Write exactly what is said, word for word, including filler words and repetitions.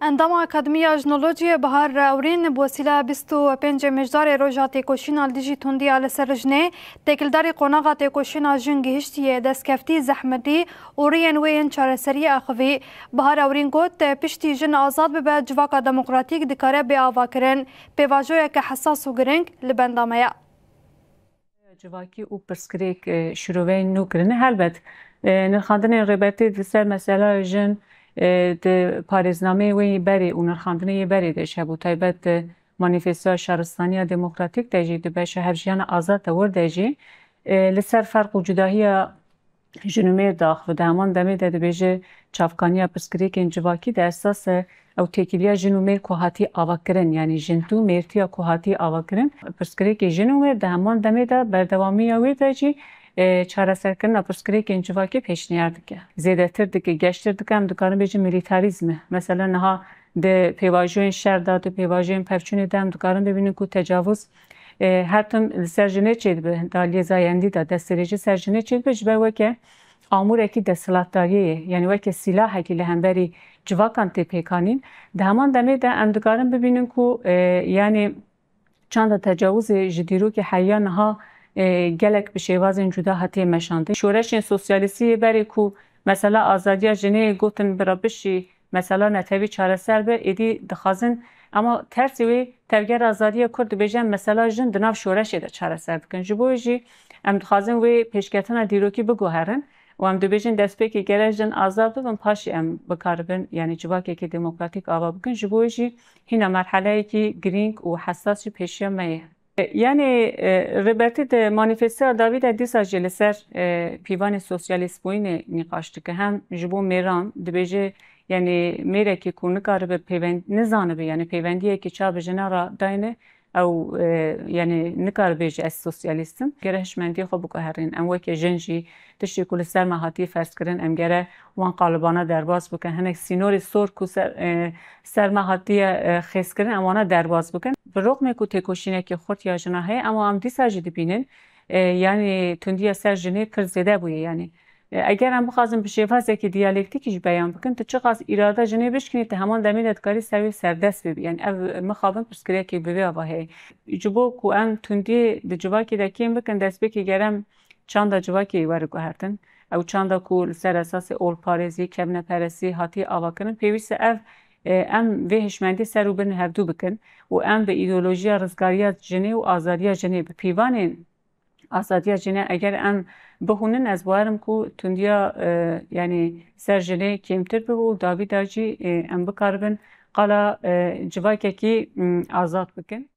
Endama Akademiya Jinolojiyê Bahar Ewrîn bi wesîleya bîst û pêncê Mijdarê Roja Têkoşîna li dijî tundiya li ser jinê, têkildarî qonaxa têkoşîna jin gihiştiye destkeftî, zehmetî û riyên wê yên çareseriyê axivî. Bahar Ewrîn got, piştî jin azad bibe, civaka demokratîk dikare bê avakirin. Pêvajoyeke hesas û giring li benda me ye. Civakî û pirsgirêk, e, şîroveyên nû kirine. Helbet, e, nirxandinên Rêbertî di ser mesela jin, e, di parêznameyê wê yê berê û nirxandinê yê berê de ji hebû taybet di manîfestoya Şaristaniya Demokratîk de jî, di beşa hevjiyana azad de wir de jî, e, li ser ferq û cudahiya jin û mêr daxivin. Di heman demê de dibêje çavkaniya pirsgirêkên civakî di esas e ew têkiliya jin û mêr ku hatî avakirin, yanî jintû mêrtiya ku hatî avakirin, pirsgirêkê jin û mêr di heman demê de berdewamiya wê de jî, e, çareserkirina pirsgirêkên civakî pêşniyar dike. Zêdetir dike, geştir dike, em dikarin bêjin milîtarîzm e. Mesela niha di pêvajoyên şer de, di pêvajoyên pevçûnê de em dikarin bibînin ku tecavuz, e, her tim li ser jinê çêdibe, di aliyê zayendî de destdirêjî ser jinê çêdibe, ji ber weke amûrekî desthilatdariyê ye, yanî weke sîlahekî li hemberî civakan tê pêkanîn. Di heman demê de em dikarin bibînin ku, e, yanî çanda tecawizê ji dîrokê heya niha, e, gelek bi şêwazên cuda hatiye meşandin. Şoreşên sosyalîstî yê berê ku mesela azadiya jinê gotin bira bişî, mesela netewî çareser be, êdî dixwazin, ama tersê wê tevgera azadiya Kurd dibêje em mesela jin di nav şoreşê de çareser bikin. Ji bo wê jî em dixwazin wê pêşketina dîrokî biguherin û em dibêjin destpêkê gere jin azad bibin, paşê em bikaribin, yanî civakekî demokratîk ava bikin. Ji bo wê jî hîna merheleyekî girîng û hesas jî pêşiya me ye. Yanî, e, Rêbertî di manîfestoya dawî de dîsa jî li ser, e, pîvanê sosyalîstbûyînê nîqaş dike. Hem ji bo mêran dibêje, yanî mêrekî ku nikaribe pêvend-, nizanibe, yanî pêvendiyekî çawa bi jina re dayne, ew, e, yanî nikare bêje ez sosyalîst im. Gere hişmendiyê xwe biguherîn. Em weke jin jî tiştê ku li ser me hatiye ferzkirin, em gere wan qalibana derbas bikin. Hinek sînorê sor ku ser, e, ser me hatiye, e, xêzkirin, em wana derbas bikin. Bi rixmê ku têkoşînekî xurt ya jina heye, ema em dîsa jî dibînin, e, yanî tundiya ser jinê pir zêde bûye. Yanî, e, eger em bixwazin bi şêwazekî diyalektîkî jî beyan bikin, tu çiqas îrada jinê bişkinî, tu heman demê de dikarî ser wê serdest bibî. Yanî ev mixabin pirsgirêkê bi vê ava heye. Ji bo ku em tundiyê di civakê de kêm bikin, destpêkê gere em çanda civakê were guhertin. Ew çanda ku li ser esasê olparêzî, kevneperestî hatiye avakirin, pêwîst e ev, e, em vê hişmendî ser û bin hevdû bikin û em bi îdeolojiya rizgariya jinê û azadiya jinê, bi pîvanên azadiya jinê eger em bihûnin, ez bawerim ku tundiya, e, yanî ser jinê kêmtir bibe û dawî de jî, e, em bikaribin qala, e, civakekî, m, azad bikin.